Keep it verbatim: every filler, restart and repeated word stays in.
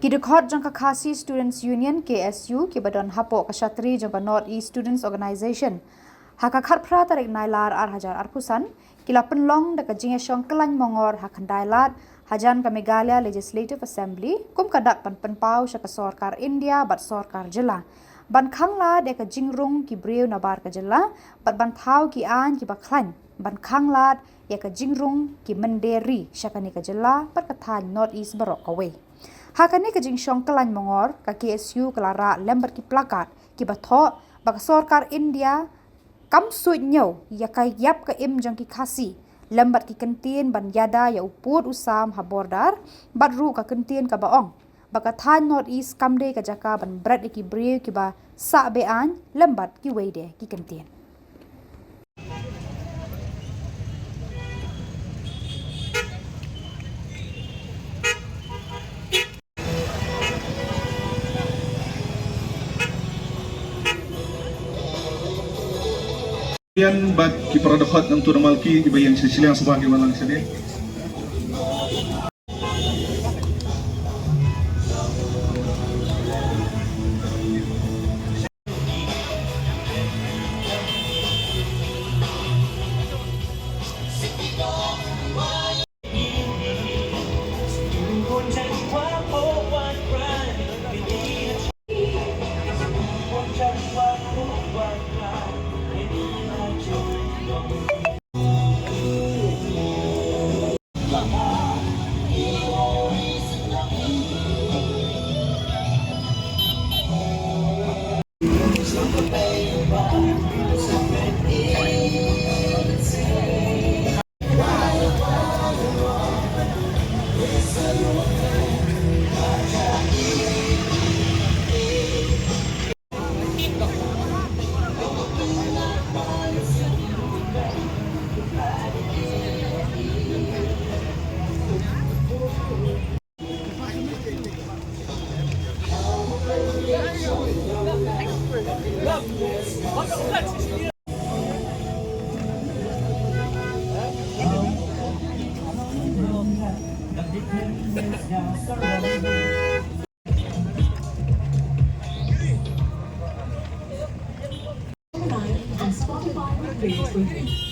Ki dkhot jong ka Khasi Students Union, K S U, kiba don hapoh ka shatri jong ka North East Students Organisation, ha ka khatphra tarik Nailar ar hajar arphew san, ki la pynlong da ka jingïashong kyllain mongor ha Khyndai Lad hajan ka Meghalaya Legislative Assembly, kum ka dak ban pynpaw sha ka sorkar India bad sorkar jylla ban khang lad ïa ka jingrung ki briew nabar ka jylla bad ban thaw ki aiñ kiba khlaiñ ban khang lad ïa ka jingrung ki mynder ri sha kane ka jylla bad ka thaiñ North East baroh kawei. Ha kane ka jingshong kyllain mongor, ka K S U ka la rah lem bad ki plakat kiba thoh ba ka sorkar India kam suidñiew ïa ka ïap ka im jong ki Khasi lem bad ki kyntien ban ïada ïa u pud u sam ha border, bad ruh ka kyntien kaba ong ba ka thaiñ North East kam dei ka jaka ban bret ïa ki briew kiba sah be-aiñ lem bad kiwei de ki kyntien. Ïan bad ki para dkhot nangtu na Malki kiba ïeng sha shiliang sbah kiba lang shane. And Spotify will create for you.